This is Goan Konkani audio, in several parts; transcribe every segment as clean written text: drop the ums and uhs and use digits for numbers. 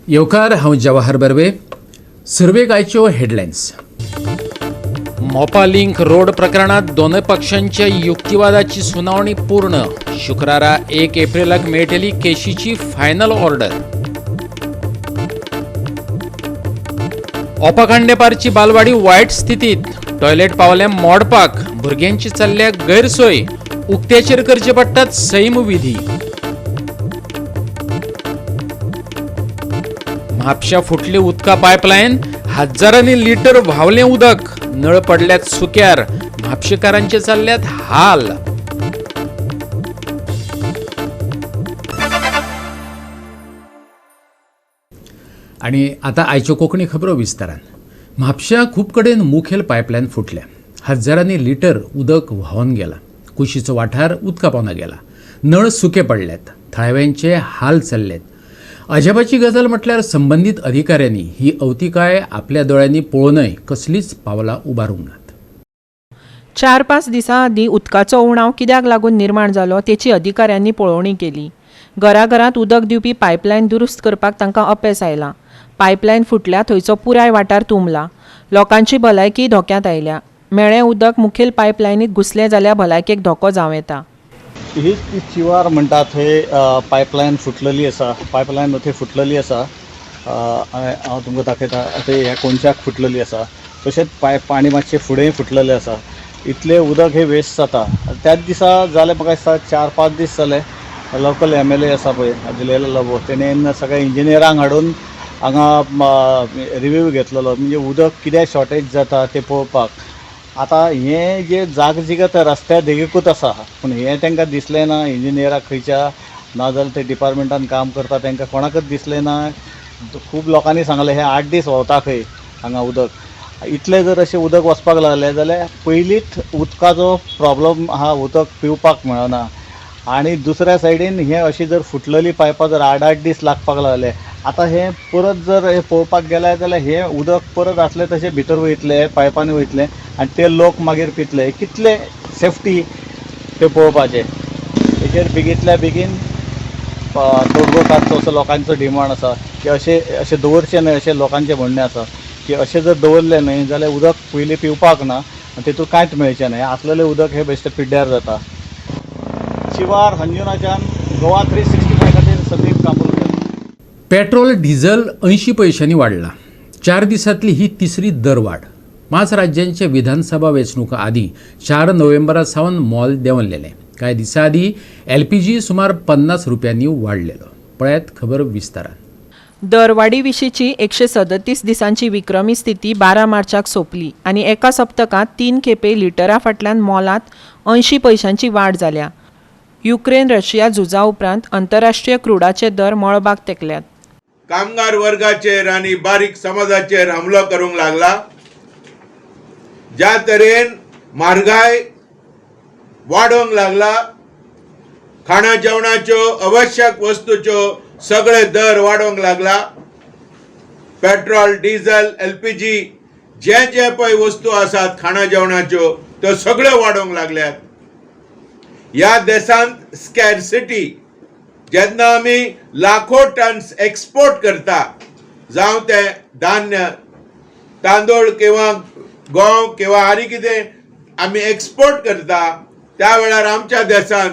येवकार, हांव जवाहर बर्वे. सुरवेक आयच्यो हेडलायन्स. मोपा लिंक रोड प्रकरणात दोनय पक्षांच्या युक्तिवादाची सुनावणी पूर्ण. शुक्रारा 1 एप्रिलाक मेळटली केशीची फायनल ऑर्डर. ओपा खांडेपारची बालवाडी वायट स्थितीत. टॉयलेट पावले मोडपाक. भुरग्यांची चल्ल्या गैरसोय. उक्त्याचेर करचे पडटात सैमविधी. म्हापशा फुटली उदका पायपलायन. हजारांनी लिटर व्हांवलें उदक. नळ पडल्यात सुक्यार. म्हापशेकारांचे चल्ल्यात हाल. आणि आता आयच्यो कोंकणी खबरो विस्तारान. म्हापश्यां खूब कडेन मुखेल पायपलायन फुटल्या. हजारांनी लिटर उदक व्हांवन गेलां. कुशीचो वाठार उदका पोंदा गेला. नळ सुके पडल्यात. थळाव्यांचे हाल चल्ल्यात. अजापाची गजाल म्हटल्यार संबंदीत अधिकाऱ्यांनी ही अवतिकाय आपल्या दोळ्यांनी पळोवनय कसलीच पावलां उबारूंक नात. 4-5 दिसां आदीं उदकाचो उणाव कित्याक लागून निर्माण जालो तेची अधिकाऱ्यांनी पळोवणी केली. घराघरांत उदक दिवपी पायपलायन दुरुस्त करपाक तांकां अपेस आयलां. पायपलायन फुटल्या थंयचो पुराय वाठार तुंबला. लोकांची भलायकी धोक्यांत आयल्या. म्हेळें उदक मुखेल पायपलायनीत घुसलें जाल्यार भलायकेक धोको जावं येता. हीच ती चिवार म्हणटा थंय पायपलायन फुटलेली आसा. पायपलायन थंय फुटलेली आसा. हांव तुमकां दाखयता, थंय ह्या कोनशाक फुटलेली आसा. तशेंच पायप पाणी मातशें फुडेंय फुटलेलें आसा. इतलें उदक हें वेस्ट जाता. त्याच दिसा जालें, म्हाका दिसता 4-5 दीस जाले, लोकल एमएलए आसा पळय, जुलिएला लोबो, तेणेन सगळ्या इंजिनियरांक हाडून हांगा रिव्यू घेतलेलो, म्हणजे उदक कित्याक शॉर्टेज जाता तें पळोवपाक. आतां हें जे जागजिगत रस्त्या देगेकूच आसा, पूण हें तांकां दिसलें ना इंजिनियराक खंयच्या, नाजाल्यार ते डिपार्टमेंटान काम करता तांकां कोणाकच दिसलें ना. खूब लोकांनी सांगलें, हें 8 दीस व्हांवता खंय हांगा उदक. इतलें जर अशें उदक वचपाक लागलें जाल्यार पयलींच उदकाचो प्रॉब्लम आहा, उदक पिवपाक मेळना आनी दुसऱ्या सायडीन हें अशी जर फुटलेली पायपां जर 8-8 दीस लागपाक लागले, आतां हें परत जर हें पळोवपाक गेले जाल्यार हें उदक परत आसलें तशें भितर वयतलें, पायपांनी वयतलें आनी ते लोक मागीर पितले. कितले सेफ्टी तें पळोवपाचें. हेचेर बेगींतल्या बेगीन तोडगो काडचो असो लोकांचो डिमांड आसा की अशें अशें दवरचें न्हय, अशें लोकांचें म्हणणें आसा की अशें जर दवरलें न्हय जाल्यार उदक पयलीं पिवपाक ना आनी तितूंत कांयच मेळचें न्हय. आसलेलें उदक हें बेश्टें पिड्ड्यार जाता. शिवार हंजुनाच्यान गोवा 365 खातीर संदीप कांबोलकर. पेट्रोल डिझल 80 पयशांनी वाडला. 4 दिसांतली ही तिसरी दरवाड. 5 राज्यांच्या विधानसभा वेंचणुका आदीं 4 नोव्हेंबरा सावन मोल देंवलेलें. कांय दिसां आदीं एलपीजी सुमार 50 रुपयांनी वाडलेलो. पळयात खबर विस्तारान. दरवाडी विशींची 137 दिसांची विक्रमी स्थिती 12 मार्चाक सोंपली आनी एका सप्तकांत तीन खेपे लिटरा फाटल्यान मोलांत 80 पयशांची वाड जाल्या. युक्रेन रशिया झुजा उपरांत आंतरराष्ट्रीय क्रुडाचे दर मळबाक तेंकल्यात. कामगार वर्गाचेर आनी बारीक समाजाचेर हमलो करूंक लागला. ज्या तरेन म्हारगाय वाडोवंक लागला, खाणा जेवणाच्यो आवश्यक वस्तूच्यो सगळे दर वाडोवंक लागला, पेट्रोल, डिझल, एलपीजी, जे जे पळय वस्तू आसात खाणा जेवणाच्यो, त्यो सगळ्यो वाडोवंक लागल्यात. ह्या देशांत स्कॅरसिटी, जेन्ना आमी लाखो टन्स एक्सपोर्ट करता, जावं ते धान्य, तांदूळ किंवा गंव किंवा आनी कितें आमी एक्सपोर्ट करता, त्या वेळार आमच्या देशांत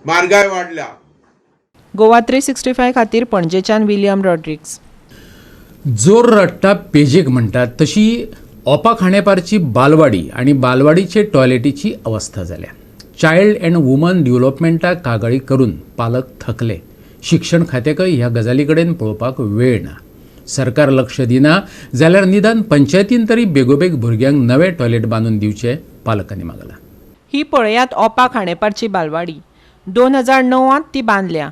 म्हारगाय वाडल्या. गोवा 365 खातीर पणजेच्यान विलियम रॉड्रिक्स. जोर रडटा पेजेक म्हणटात तशी ओपा खांडेपारची बालवाडी आनी बालवाडीचे टॉयलेटीची अवस्था जाल्या. चायल्ड अँड वुमन डेव्हलपमेंटाक कागाळी करून पालक थकले. शिक्षण खात्याकय ह्या गजाली कडेन पळोवपाक वेळ ना. सरकार लक्ष दिना जाल्यार निदान पंचायतीन तरी बेगोबेग भुरग्यांक नवे टॉयलेट बांदून दिवचे, पालकांनी मागलां. ही पळयात ओपा खांडेपारची बालवाडी. 2009त ती बांदल्या.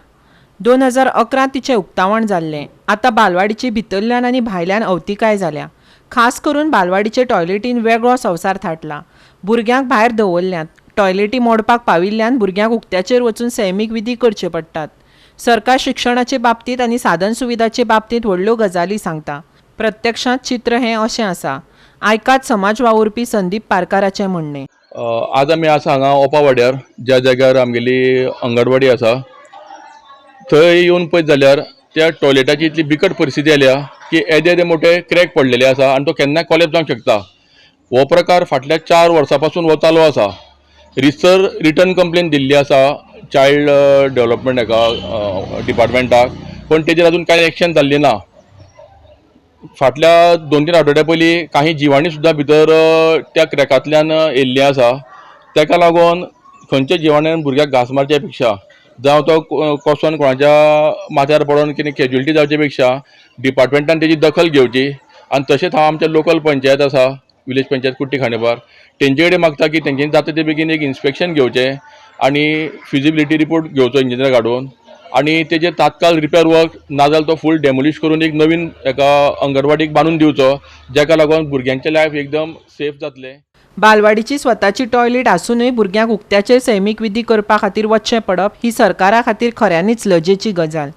2011 तिचें उक्तावण जाल्लें. आतां बालवाडीची भितरल्यान आनी भायल्यान अवतिकाय जाल्या. खास करून बालवाडीचे टॉयलेटीन वेगळो संवसार थाटला. भुरग्यांक भायर दवरल्यात. टॉयलेटी मोडपाक पाविल्ल्यान भुरग्यांक उक्त्याचेर वचून सैमीक विधी करचे पडटात. सरकार शिक्षणाचे बाबतींत आनी साधन सुविधाचे बाबतींत व्हडल्यो गजाली सांगता. प्रत्यक्षांत चित्र हें अशें आसा. आयकात समाज वावुरपी संदीप पारकाराचें म्हणणें. आज आमी आसा हांगा ओपा वाड्यार, ज्या जाग्यार आमगेली अंगणवाडी आसा. थंय येवन पळयत जाल्यार त्या टॉयलेटाची इतली बिकट परिस्थिती आल्या की येदे येदे मोठे क्रॅक पडलेले आसा आनी तो केन्नाय कॉलेप्स जावंक शकता. हो प्रकार फाटल्या 4 वर्सां पासून हो चालू आसा. रिसर रिटर्न कंप्लेन दिल्ली आसा चायल्ड डेवलपमेंट हेका डिपार्टमेंटाक, पूण तेजेर अजून कांय एक्शन जाल्ली ना. फाटल्या 2-3 आठवड्या पयलीं काही जिवाणी सुद्दां भितर त्या क्रॅकांतल्यान येयल्ली आसा. तेका लागून खंयच्या जिवाण्यान भुरग्याक घांस मारच्या पेक्षा जावं तो कोसोन कोणाच्या माथ्यार पडोन कितें कॅज्युलिटी जावचे पेक्षा डिपार्टमेंटान तेजी दखल घेवची. आनी तशेंच हांव आमच्या लोकल पंचायत आसा, विलेज पंचायत कुट्टी खांडेपार, तेंचे कडेन मागता की तेंच्यांनी जाता ते बेगीन एक इन्स्पेक्शन घेवचें आनी फिजिबिलिटी रिपोर्ट घेवचो इंजिनियराक हाडून आनी तेजेर तात्काळ रिपेर वर्क नाजाल्यार तो फूल डेमोलिश करून एक नवीन एका अंगणवाडीक बांदून दिवचो, जाका लागून भुरग्यांचें लायफ एकदम सेफ जातलें. बालवाडीची स्वताची टॉयलेट आसूनय भुरग्यांक उक्त्याचेर सैमीक विधी करपा खातीर वचचें पडप ही सरकारा खातीर खऱ्यांनीच लजेची गजाल.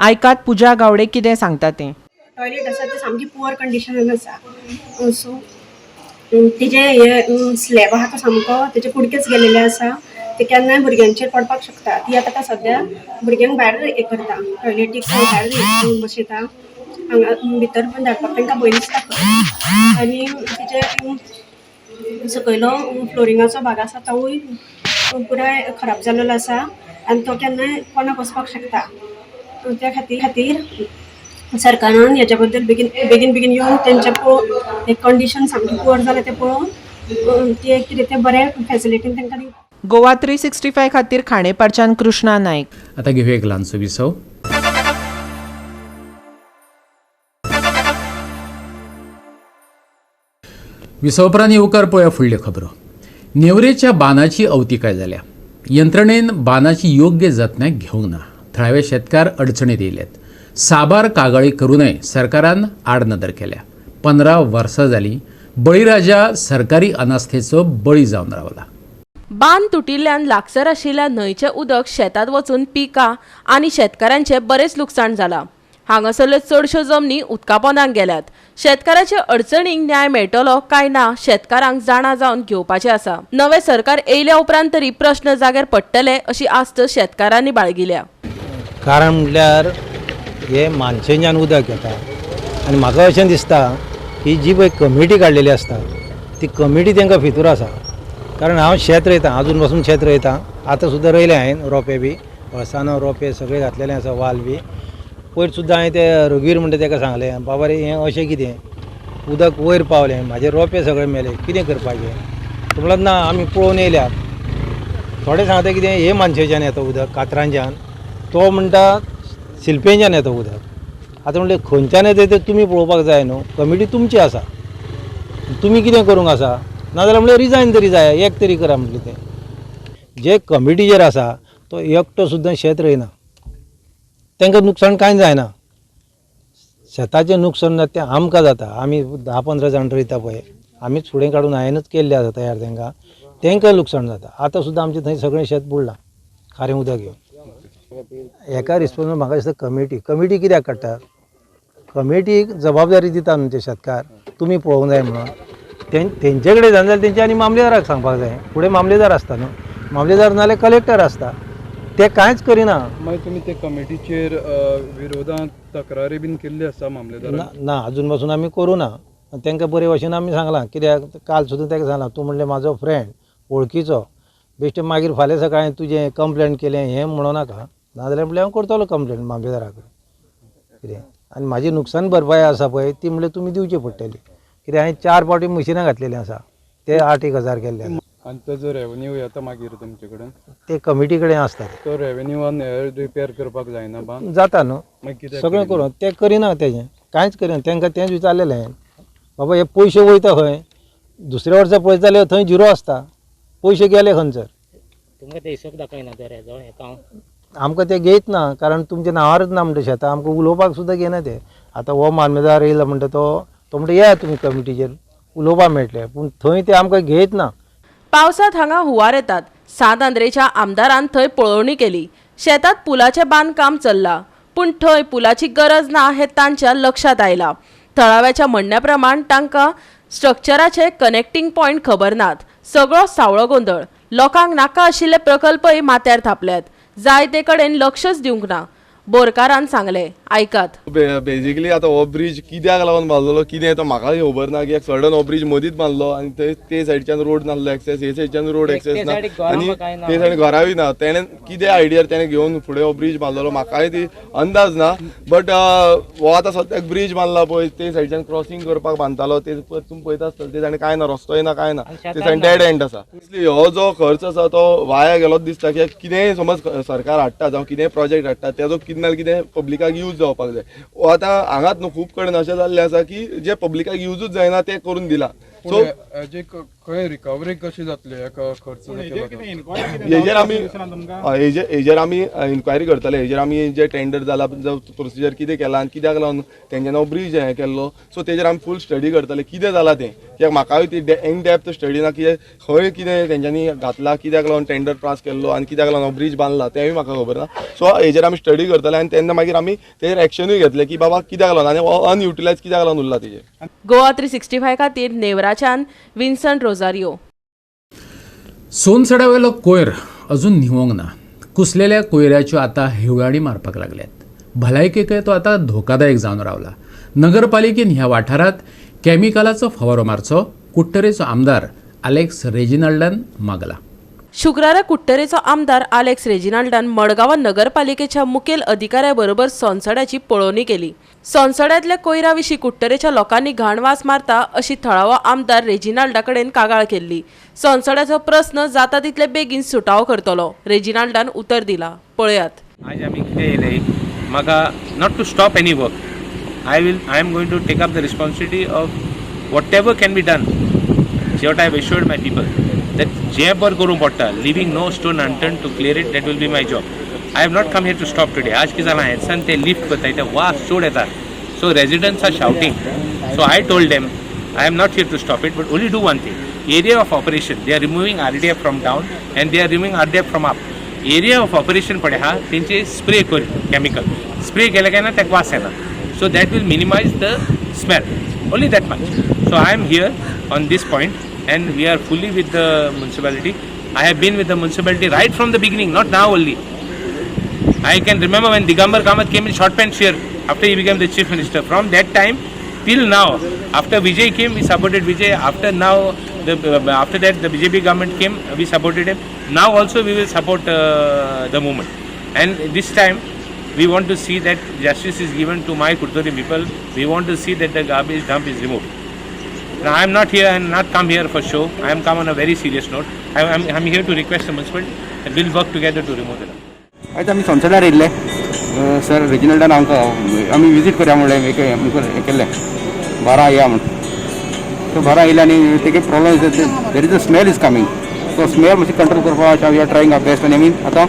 आयकात पुजा गावडे कितें सांगता तें. टॉयलेट आसा ते सामकी पुअर कंडिशनान आसा. सो तेजे हे स्लॅब आहा तो सामको तेजे कुडकेच गेलेले आसा, ते केन्नाय भुरग्यांचेर पडपाक शकता. ती आतां सद्या भुरग्यांक भायर हें करता, टॉयलेटीक भायर बसयता, हांगा भितर पण धाडपाक तांकां भंय दिसता. आनी तेजे सकयलो फ्लोरिंगाचो भाग आसा तोवूय पुराय खराब जाल्लो आसा आनी तो केन्नाय कोणाक वचपाक शकता. त्या खातीर सरकारान हेच्या बद्दल बेगीन बेगीन बेगीन येवन तेंचे पळोवन कंडिशन सामकी पुअर जालें तें पळोवन ते कितें तें बरें फॅसिलिटीन तांकां दिवपाक. गोवा 365 खातीर खांडेपारच्यान कृष्णा नायक. आतां घेवया एक ल्हानसो विसव. विसव उपरांत येवकार पळोवया फुडल्यो खबरो. नेवरेच्या बांदाची अवतिकाय जाल्या. यंत्रणेन बांदाची योग्य जतनाय घेवंक ना. थळावे शेतकार अडचणीत येयल्यात. साबार कागाळी करूनय सरकारान आडनदर केल्या. 15 वर्सां जालीं बळीराजा सरकारी अनास्थेचो बळी जावन रावला. बांद तुटिल्ल्यान लागसर आशिल्ल्या न्हंयचें उदक शेतांत वचून पिकां आनी शेतकारांचें बरेंच लुकसाण जालां. हांगासरल्यो चडश्यो जमनी उदका पोंदाक गेल्यात. शेतकाराचे अडचणींक न्याय मेळटलो काय ना शेतकारांक जाणा जावन घेवपाचें आसा. नवें सरकार येयल्या उपरांत तरी प्रश्न जाग्यार पडटले अशी आस्त शेतकारांनी बाळगिल्या. कारण म्हटल्यार हे मानशेंच्यान उदक येता आनी म्हाका अशें दिसता की जी पळय कमिटी काडलेली आसता ती कमिटी तांकां फितूर आसा. कारण हांव शेत रोयतां, आजून पासून शेत रोयतां, आतां सुद्दां रोयलें हांवें रोंपे बी, अळसांदो रोंपे सगळे घातलेले आसा, वाल बी. पयर सुद्दां हांवें ते रघुवीर म्हणटा ताका सांगलें, बाबा रे हें अशें कितें उदक वयर पावलें, म्हाजे रोंपे सगळे मेले, कितें करपाचें? तो म्हणल्यार ना आमी पळोवन येयल्या. थोडे सांगता कितें हे मानशेच्यान येता उदक, कातरांच्यान, तो म्हणटा शिल्पेंच्यान येता उदक. आतां म्हणलें खंयच्यान येता तें तुमी पळोवपाक जाय न्हू, कमिटी तुमची आसा, तुमी कितें करूंक आसा? नाजाल्यार म्हणलें रिजायन तरी जाय, एक तरी करा म्हटलें. तें जे कमिटीचेर आसा तो एकटो सुद्दां शेत रोयना, तांकां नुकसाण कांय जायना. शेताचें नुकसान जाता तें आमकां जाता. आमी 10-15 जाण रोयता पळय, आमीच फुडें काडून हांवेंच केल्लें आसा तयार, तांकां तांकां लुकसाण जाता. आतां सुद्दां आमचें थंय सगळें शेत बुडलां खारें उदक घेवन. हेका रिस्पोन्सिबल म्हाका दिसता कमिटी. कमिटी कित्याक काडटा? कमिटीक जबाबदारी दिता न्हू ते शेतकार, तुमी पळोवंक जाय म्हणून. तेंचे कडेन जाना जाल्यार तेंच्या आनी मामलेदाराक सांगपाक जाय. फुडें मामलेदार आसता न्हू, मामलेदार नाजाल्यार कलेक्टर आसता, ते कांयच करिना. मागीर तुमी ते कमिटीचेर विरोधांत तक्रारी बीन केल्ली आसा मामलेदारान? ना, अजून पासून आमी करूं ना. तांकां बरे भाशेन आमी सांगलां, कित्याक काल सुद्दां ताका सांगलां, तूं म्हणलें म्हाजो फ्रेंड वळखीचो, बेश्टें मागीर फाल्यां सकाळीं तुजें कंप्लेन केलें हें म्हणूं नाका, नाजाल्यार म्हणल्यार हांव करतलो कंप्लेन मामलेदारा कडेन कितें. आनी म्हाजी नुकसान भरपाय आसा पळय ती म्हणल्यार तुमी दिवची पडटली, कित्याक हांवें 4 फावटी मशिनां घातलेलीं आसा, ते 8-1 हजार केल्ले आसा. आनी ताजो रेवेन्यू येता मागीर तुमचे कडेन? ते कमिटी कडेन आसता. तो रेवेन्यूआन रिपेर करपाक जायना बांद? जाता न्हू, सगळें करून ते करिना, तेजें कांयच करिना. तांकां तेंच विचारलेलें हांवें, बाबा हे पयशे वयता खंय, दुसऱ्या वर्सा पळयता जाल्यार थंय झिरो आसता, पयशे गेले खंयसर? तुमकां ते हिशोब दाखयना दर्याचो एकावंट? आमकां ते घेयत ना, कारण तुमच्या नांवारच ना म्हणटा शेतां, आमकां उलोवपाक सुद्दां घेयना ते. आतां हो मामलेदार येयला म्हणटा तो म्हणटा येया तुमी कमिटीचेर उलोवपाक मेळटलें, पूण थंय ते आमकां घेयत ना. पावसांत हांगा हुंवार येतात. सांत आंद्रेच्या आमदारान थंय पळोवणी केली. शेतांत पुलाचें बांदकाम चल्लां, पूण थंय पुलाची गरज ना हें तांच्या लक्षांत आयलां. थळाव्याच्या म्हणण्या प्रमाण तांकां स्ट्रक्चराचे कनेक्टींग पॉयंट खबर नात. सगळो सावळो गोंदळ. लोकांक नाका आशिल्ले प्रकल्पय माथ्यार थापल्यात. जाय ते कडेन लक्षच दिवंक ना. बोरकारान सांगलें. आयकात. बेजिकली आतां हो ब्रीज कित्याक लागून बांदलेलो कितें तो म्हाकाय खबर ना, कित्याक सडन हो ब्रीज मदींच बांदलो आनी ते सायडच्यान रोड नासलो एक्सेस, हे सायडच्यान रोड एक्सेस ना आनी ते सायडीन घरांय ना. तेणें कितें आयडियार तेणें घेवन फुडें हो ब्रीज बांदलेलो म्हाकाय ती अंदाज ना. बट हो आतां सद्याक ब्रीज बांदला पळय ते सायडच्यान क्रॉसींग करपाक बांदतालो, ते तुमी पळयता आसतले ते सायडीन कांय ना, रस्तोय ना कांय ना, ते सायडीन डेड एंड आसा. हो जो खर्च आसा तो वाया गेलोच दिसता, कित्याक कितेंय समज सरकार हाडटा जावं कितेंय प्रोजेक्ट हाडटा तेजो कितें ना कितें पब्लिकाक यूज जावपाक जाय. आतां हांगाच न्हू खूब कडेन अशें जाल्लें आसा की जे पब्लिकाक युजूच जायना तें करून दिलां. सो खंय रिकवरी कशी जातली खर्च? हेजेर आमी हेजेर आमी इन्क्वायरी करतले, हेजेर आमी जे टेंडर जाला प्रोसिजर कितें केलां आनी कित्याक लागून तेंच्यांनी हो ब्रीज हें केल्लो, सो तेजेर आमी फूल स्टडी करतले कितें जालां तें, कित्याक म्हाकाय ती इन डेप्थ स्टडी ना कित्याक खंय कितें तेंच्यांनी घातलां, कित्याक लागून टेंडर पास केल्लो आनी कित्याक लागून हो ब्रीज बांदला तेंय म्हाका खबर ना. सो हेजेर आमी स्टडी करतले आनी तेन्ना मागीर आमी तेजेर एक्शनूय घेतले की बाबा कित्याक लागून आनी हो अनयुटिलायज कित्याक लागून उरला तेजेर. गोवा 365 खातीर नेवराच्यान विन्संट रोजारियो. सोनसड्यावेलो कोयर अजून न्हिवोंक ना. कुसलेल्या कोयराच्यो आतां हिवळाणी मारपाक लागल्यात. भलायकेकय तो आतां धोकादायक जावन रावला. नगरपालिकेन ह्या वाठारांत कॅमिकलाचो फवारो मारचो कुडटरेचो आमदार आलेक्स रेजिनाल्डान मागला. शुक्रारा कुडटरेचो आमदार आलेक्स रेजिनाल्डान मडगांव नगरपालिकेच्या मुखेल अधिकाऱ्या बरोबर सोनसड्याची पळोवणी केली. सोनसड्यांतल्या कोयरा विशीं कुडटरेच्या लोकांनी घाण वास मारता अशी थळावो आमदार रेजिनाल्डा कडेन कागाळ केल्ली. सोनसड्याचो प्रस्न जाता तितले बेगीन सुटावो करतलो रेजिनाल्डान उतर दिला. पळयात. आज आमी कितें येयले म्हाका not to stop any work, I am going to take up the responsibility of whatever can be done. What I have assured my people that जे बरें करूंक पडटा, leaving no stone unturned to clear it, that will be my job. I have not come here to stop today. आज कितें जालां हेसान ते लिफ्ट करता ते वास चड येता, so residents are shouting. So I told them I am not here to stop it, but only do one thing. Area of operation, they are removing RDF from down and they are removing RDF from up. Area of operation पळय आहा तेंचे स्प्रे कर, केमिकल स्प्रे केलें काय ना ताका वास येना, so that will minimise the smell, only that much. So I am here on this point and we are fully with the municipality. I have been with the municipality right from the beginning, not now only. I can remember when Digambar Kamath came in short pants here after he became the chief minister. From that time till now, after Vijay came, we supported Vijay. After now, after that the BJP government came, we supported him. Now also we will support the movement. And this time we want to see that justice is given to my Curtorim people. We want to see that the garbage dump is removed. Now I am not here and not come here for show. I am come on a very serious note. I am here to request the municipality that we will work together to remove the dump. आयज आमी संसदार येयल्ले सर रेजिनाल्डान आमकां आमी विजीट करया म्हणलें, हें केल्लें 12 या म्हण. सो 12 येयले आनी तेगे problem there is a smell is coming, so smell मातशी कंट्रोल करपाक we are trying our best. आनी आमी आतां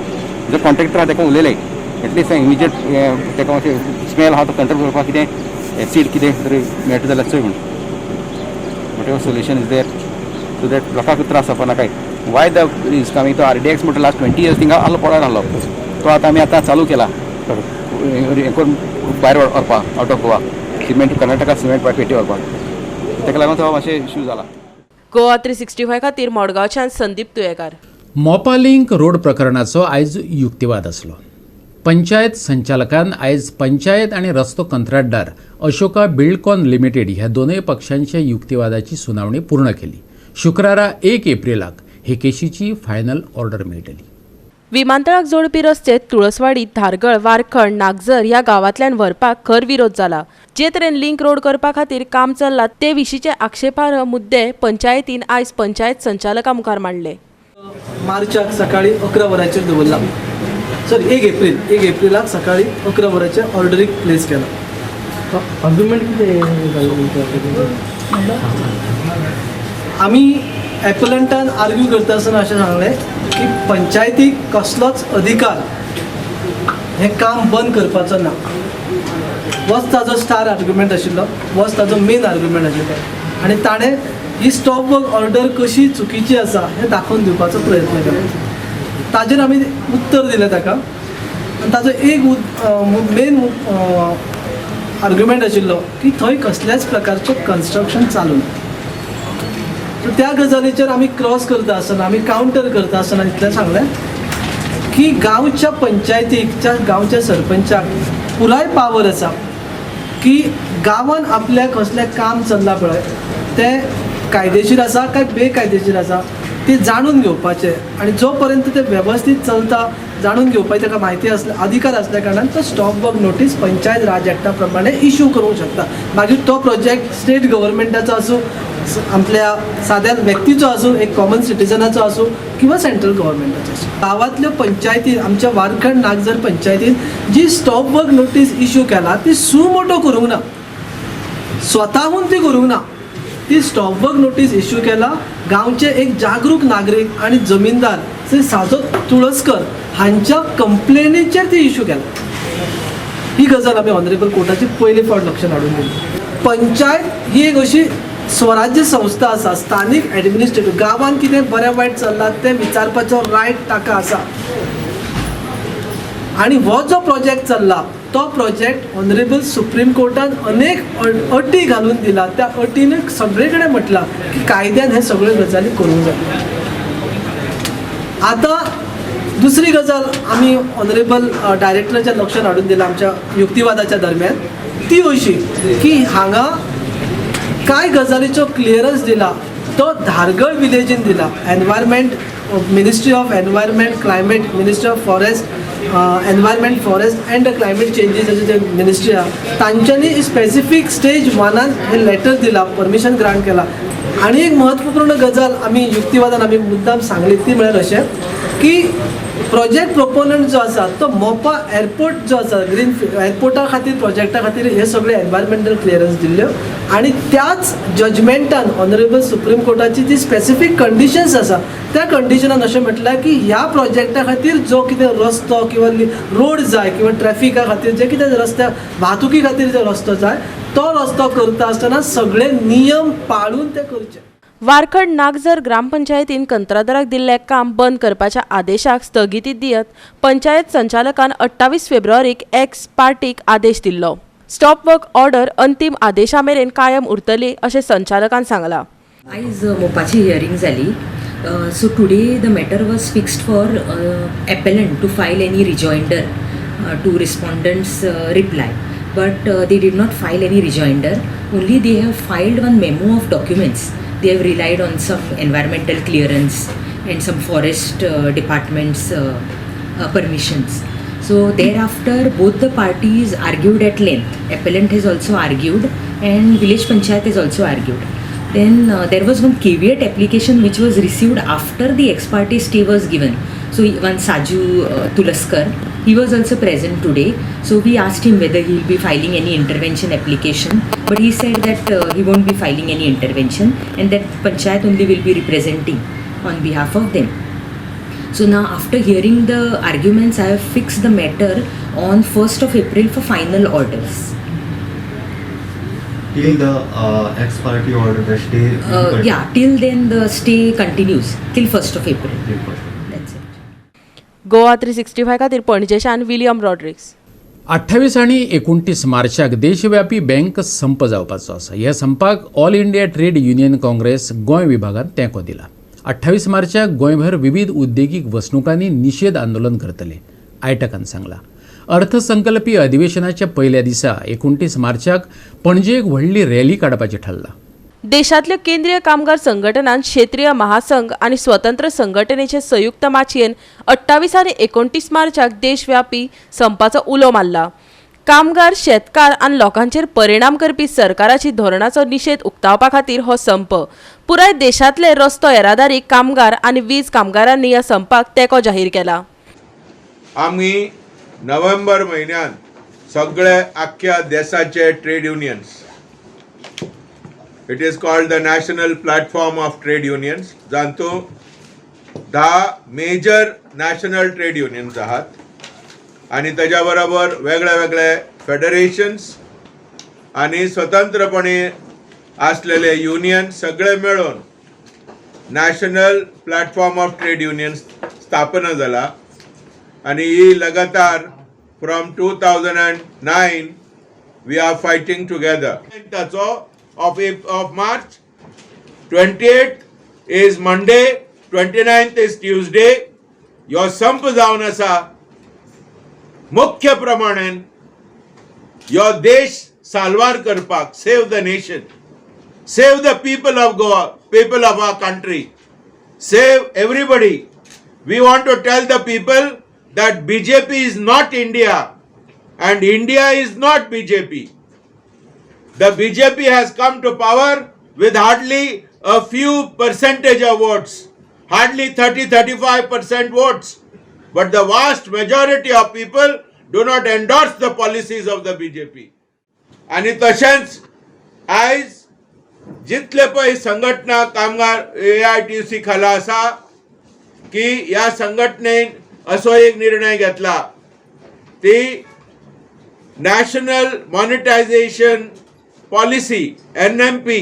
जो कॉन्ट्रेक्टर आहा ताका उलयलें एटलिस्ट इमिजिएट ताका मातशें स्मेल आहा तो कंट्रोल करपाक कितें एसीड कितें तरी मेळटा जाल्यार चोय म्हण, whatever solution is there so that लोकांक त्रास जावपा नाकाय. वाय the is coming तो RDX म्हणटा लास्ट 20 इयर्स थिंगा आहलो पडोन आहलो, तो आतां आमी आतां चालू केला हें करून भायर व्हरपाक out of Goa cement, Karnataka cement पेटी व्हरपाक, ताका लागून तो मातशें इश्यू जाला. गोवा 365 खातीर मडगांवच्यान संदीप तुयेकार. मोपा लिंक रोड प्रकरणाचो आयज युक्तिवाद आसलो. पंचायत संचालकान आयज पंचायत आनी रस्तो कंत्राटदार अशोका बिल्डकॉन लिमिटेड ह्या दोनूय पक्षांच्या युक्तिवादाची सुनावणी पूर्ण केली. शुक्रारा 1 एप्रिलाक हे केशीची फायनल ऑर्डर मेळटली. विमानतळाक जोडपी रस्ते तुळसवाडी, धारगळ, वारखंड, नागझर ह्या गांवांतल्यान व्हरपाक खर विरोध जाला. जे तरेन लिंक रोड करपा खातीर काम चल्लां ते विशींचे आक्षेपार्ह मुद्दे पंचायतीन आयज पंचायत संचालका मुखार मांडले. मार्चाक सकाळी 11 वरांचेर दवरला, सॉरी 1 एप्रिलाक सकाळी 11 वरांचेर ऑर्डरीक प्लेस केला. आर्ग्युमेंट कितें? आमी एपलंटान आर्ग्यू करता आसतना अशें सांगलें की पंचायतीक कसलोच अधिकार हें काम बंद करपाचो ना. वच ताजो स्टार आर्ग्युमेंट आशिल्लो, वच ताजो मेन आर्ग्युमेंट आशिल्लो आनी ताणें ही स्टॉप वर्क ऑर्डर कशी चुकीची आसा हें दाखोवन दिवपाचो प्रयत्न केलो. ताजेर आमी उत्तर दिलें ताका आनी ताजो एक मेन आर्ग्युमेंट आशिल्लो की थंय कसल्याच प्रकारचें कन्स्ट्रक्शन चालू ना. सो त्या गजालीचेर आमी क्रॉस करता आसतना, आमी कावंटर करता आसतना इतलें सांगलें की गांवच्या पंचायतीक, गांवच्या सरपंचाक पुराय पावर आसा की गांवान आपल्या कसलें काम चल्लां पळय तें कायदेशीर आसा काय बेकायदेशीर आसा ती जाणून घेवपाचें, आनी जो पर्यंत तें वेवस्थीत चलता जाणून घेवपाची ताका म्हायती आसल्या अधिकार आसल्या कारणान तो stop work notice Panchayat Raj एक्टा प्रमाणे इशू करूंक शकता. मागीर तो प्रोजेक्ट स्टेट गव्हर्मेंटाचो आसूं, आपल्या साद्या व्यक्तीचो आसूं, एक कॉमन सिटीजनाचो आसूं किंवा सेंट्रल गव्हर्मेंटाचो आसूं. गांवांतल्यो पंचायती, आमच्या वारखंड नागझर पंचायतीन जी स्टॉप वर्क नोटीस इशू केला ती सुमोटो करूंक ना, स्वताहून ती करूंक ना. ती स्टॉप वर्क नोटीस इशू केला गांवचे एक जागरूक नागरीक आनी जमीनदार श्री साजो तुळसकर हांच्या कंप्लेनीचेर ती इशू केला. ही गजाल आमी ऑनरेबल कोर्टाची पयले फावट लक्षात हाडून दिली. पंचायत ही एक अशी स्वराज्य संस्था आसा, स्थानीक एडमिनिस्ट्रेटिव्ह, गांवांत कितें बरें वायट चल्लां तें विचारपाचो रायट ताका आसा. आनी हो जो प्रोजेक्ट चल्ला तो प्रोजेक्ट ऑनरेबल सुप्रीम कोर्टान अनेक अटी घालून दिला. त्या अटीन सगळे कडेन म्हटलां की कायद्यान हे सगळ्यो गजाली करूंक जाय. आतां दुसरी गजाल आमी ऑनरेबल डायरेक्टराच्या लक्षात हाडून दिला आमच्या युक्तिवादाच्या दरम्यान, ती अशी की हांगा कांय गजालीचो क्लियरन्स दिला तो धारगळ विलेजीन दिला. Environment, ministry of environment climate, ministry of forest, environment forest and climate चेंजीसाची जे मिनिस्ट्री आहा तांच्यांनी स्पेसिफीक स्टेज वनान हे लेटर दिला, परमिशन ग्रांट केला. आनी एक म्हत्वपूर्ण गजाल आमी युक्तिवादान आमी मुद्दाम सांगली ती म्हळ्यार अशें की प्रोजेक्ट प्रोपोनंट जो आसा तो मोपा एअरपोर्ट जो आसा ग्रीन एअरपोर्टा खातीर प्रोजेक्टा खातीर हे सगळे एनवायरमेंटल क्लियरन्स दिल्ल्यो आनी त्याच जजमेंटान ऑनरेबल सुप्रीम कोर्टाची जी स्पेसिफीक कंडिशन्स आसा त्या कंडिशनान अशें म्हटलां की ह्या प्रोजेक्टा खातीर जो कितें रस्तो किंवा रोड जाय किंवा ट्रॅफिका खातीर जे कितें रस्त्या वाहतुकी खातीर जो रस्तो जाय तो रस्तो करता आसतना सगळे नियम पाळून ते करचे. वारखंड नागझर ग्रामपंचायतीन कंत्राटदाराक दिल्लें काम बंद करपाच्या आदेशाक स्थगिती दियत पंचायत संचालकान 28 फेब्रुवारीक एक्स पार्टीक आदेश दिल्लो. स्टॉप वर्क ऑर्डर अंतीम आदेशा मेरेन कायम उरतली अशें संचालकान सांगलां. आयज मोपाची हियरींग जाली. So today the matter was fixed for appellant to file any rejoinder to respondent's reply, but they did not file any rejoinder. Only they have filed one memo of documents. They have relied on some environmental clearance and some forest department's permissions. So thereafter both the parties argued at length. Appellant has also argued and village panchayat has also argued. Then there was one caveat application which was received after the ex parte stay was given. So one Saju Tulaskar, he was also present today. So we asked him whether he will be filing any intervention application, but he said that he won't be filing any intervention and that panchayat only will be representing on behalf of them. So now after hearing the arguments, I have fixed the matter on 1st of April for final orders. Till the ex parte order, the stay. Yeah, till then the stay continues till 1st of April. That's it. Goa 365 खातीर पणजेच्यान विलियम रॉड्रिक्स. 28 आनी 29 मार्चाक देशव्यापी बँक संप जावपाचो आसा. ह्या संपाक All India Trade Union Congress Goa विभागान तेंको दिला. 28 मार्चाक गोंयभर विविध उद्देगीक वसणुकांनी निशेध आंदोलन करतले, आयटकान सांगला. अर्थसंकल्पी अधिवेशनाच्या पयल्या दिसा 29 मार्चाक पणजे एक व्हडली रॅली काडपाची ठरला. देशांतल्या केंद्रीय कामगार संघटनान क्षेत्रीय महासंघ आनी स्वतंत्र संघटनेचे संयुक्त माचयेन 28 आनी 29 मार्चाक देशव्यापी संपाचो उलो मारला. कामगार, शेतकार आनी लोकांचेर परिणाम करपी सरकाराची धोरणाचो निशेध उक्तावपा खातीर हो संप. पुराय देशांतले रस्तो येरादारी कामगार आनी वीज कामगारांनी ह्या संपाक तेंको जाहीर केला. आमी नोव्हेंबर म्हयन्यान सगळे आख्ख्या देशाचे trade unions, it is called the national platform of trade unions, जांतूं 10 major national trade unions आहात आनी ताज्या बरोबर वेगळे वेगळे फेडरेशन्स आनी स्वतंत्रपणे आसलेले युनियन सगळे मेळून national platform of trade unions स्थापना जाला आनी ही लगातार from 2009 we are fighting together. ताचो of March 28 is Monday, 29th is Tuesday. ह्यो संप जावन आसा मुख्य प्रमाणान ह्यो देश साल्वार करपाक, save the nation, save the people of Goa, people of our country, save everybody. We want to tell the people that BJP is not India and India is not BJP. The BJP has come to power with hardly a few percentage of votes, hardly 30-35% votes, but the vast majority of people do not endorse the policies of the BJP. आनी तशेंच आयज जितले पळय संघटना कामगार AITUC खाला आसा की ह्या संघटनेन असो एक निर्णय घेतला ती नॅशनल मॉनिटायझेशन पॉलिसी NMP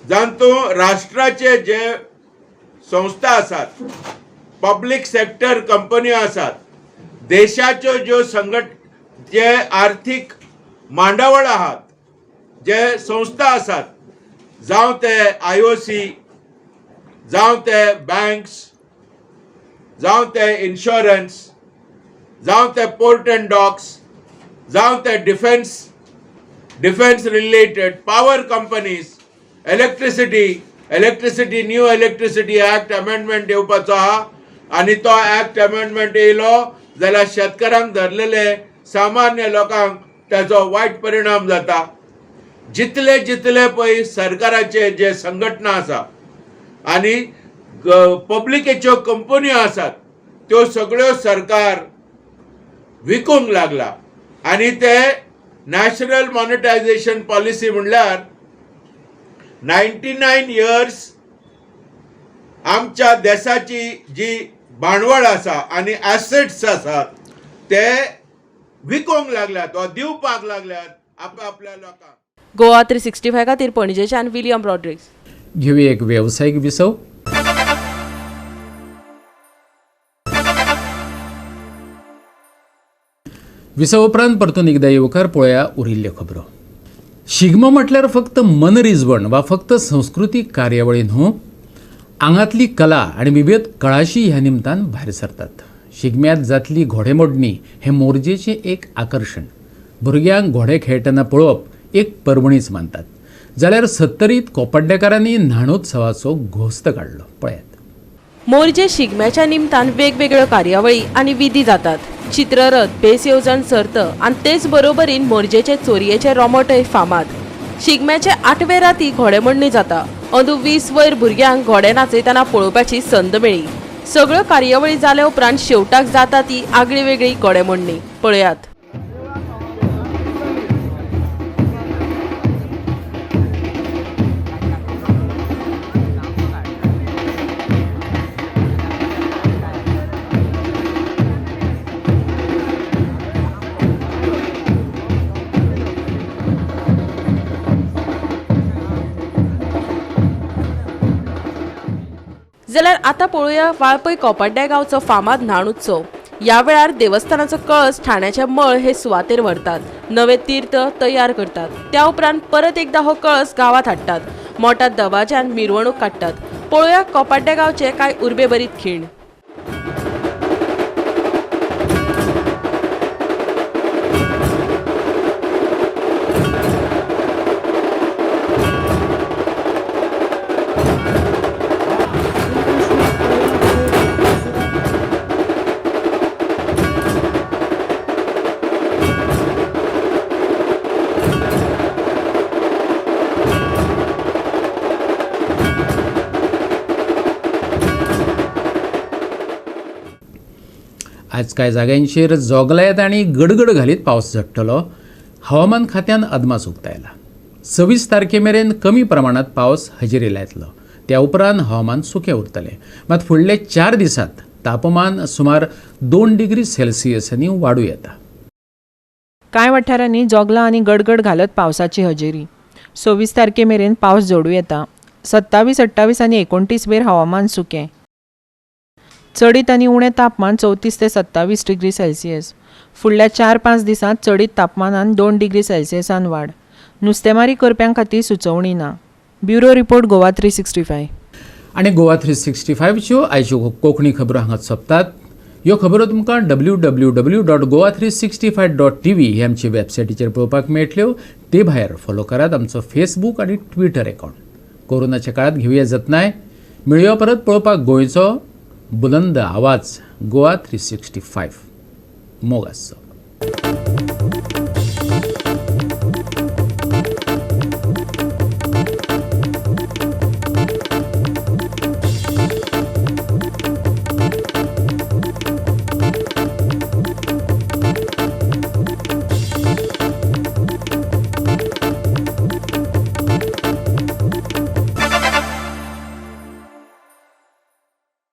जातूंत राष्ट्राचे जे संस्था आसात, पब्लीक सेक्टर कंपन्यो आसात, देशाच्यो ज्यो संघट जे आर्थीक मांडावळ आहात, जे संस्था आसात, जावं ते IOC, जावं ते बँक्स, जावं ते इन्शुरन्स, जावं ते पोर्ट अँड डॉक्स, जावं ते defence related power companies, electricity new electricity act amendment येवपाचो आहा आनी तो एक्ट अमेंडमेंट येयलो जाल्यार शेतकारांक धरलेले सामान्य लोकांक ताचो वायट परिणाम जाता. जितले जितले पळय सरकाराचे जे संघटना आसा आनी पब्लिकेच्यो कंपन्यो आसात त्यो सगळ्यो सरकार विकूंक लागला आनी ते नॅशनल मॉनिटायझेशन पॉलिसी म्हणल्यार 99 इयर्स आमच्या देशाची जी भांडवळ आसा आनी एसेट्स आसात ते विकूंक लागल्यात वा दिवपाक लागल्यात आपआपल्या लोकांक. गोवा 365 खातीर पणजेच्यान विलियम रॉड्रिग्स. घेवया एक वेवसायीक विसव. विसव उपरांत परतून एकदा येवकार. पळोवया उरिल्ल्यो खबरो. शिगमो म्हटल्यार फक्त मनरिजवण वा फक्त संस्कृतीक कार्यावळी न्हू, आंगांतली कला आनी विविध कळाशी ह्या निमतान भायर सरतात. शिगम्यांत जातली घोडेमोडणी हें मोरजेचें एक आकर्शण. भुरग्यांक घोडे खेळटना पळोवप एक पर्वणीच मानतात. जाल्यार सत्तरीत कोपड्डेकारांनी न्हाणोत्सवाचो घोस्त काडलो. पळयात. मोरजे शिगम्याच्या निमतान वेगवेगळ्यो कार्यावळी आनी विधी जातात. चित्ररथ, भेस येवजण सर्त आनी तेच बरोबरीन मोरजेचे चोरयेचे रोमटय फामाद. शिगम्याचे आठवे राती घोडेमोडणी जाता. अंदू 20 वयर भुरग्यांक घोडे नाचयतना पळोवपाची संद मेळ्ळी. सगळ्यो कार्यावळी जाल्या उपरांत शेवटाक जाता ती आगळी वेगळी घोडेमोडणी. पळयात. जाल्यार आतां पळोवया वाळपय कोपाड्ड्या गांवचो फामाद न्हाण उत्सव. ह्या वेळार देवस्थानाचो कळस ठाण्याचे मळ हे सुवातेर व्हरतात, नवे तीर्थ तयार करतात. त्या उपरांत परत एकदा हो कळस गांवांत हाडटात, मोठ्या दबाज्यान मिरवणूक काडटात. पळोवया कोपाड्ड्या गांवचे कांय उर्बेभरीत खीण. आज कांय जाग्यांचेर जोगलायत आनी गडगड घालीत पावस झडटलो. हवामान खात्यान अदमास उक्तायला. 26 तारखे मेरेन कमी प्रमाणात पावस हजेरी लायतलो. त्या उपरांत हवामान सुकें उरतलें. मात फुडले 4 दिसांत तापमान सुमार 2 डिग्री सेल्सियसांनी वाडूं येता. कांय वाठारांनी जोगलां आनी गडगड घालत पावसाची हजेरी. 26 तारखे मेरेन पावस जोडूं येता. 27, 28 आनी 29 वेर हवामान सुकें. चडीत आनी उणें तापमान 34 ते 27 डिग्री सेल्सियस. फुडल्या 4-5 दिसांत चडीत तापमानान 2 डिग्री सेल्सियसान वाड. नुस्तेमारी करप्यां खातीर सुचोवणी ना. Bureau report, Goa 365. आनी गोवा 365च्यो आयच्यो कोंकणी खबरो हांगा सोंपतात. ह्यो खबरो तुमकां W W W dot Goa 365 dot TV ही आमची वेबसायटीचेर पळोवपाक मेळटल्यो. ते भायर फॉलो करात आमचो फेसबूक आनी ट्विटर अकावंट. कोरोनाच्या काळात घेवया जतनाय. मेळया परत पळोवपाक गोंयचो बुलंद आवाज गोवा 365. मोग आसचो.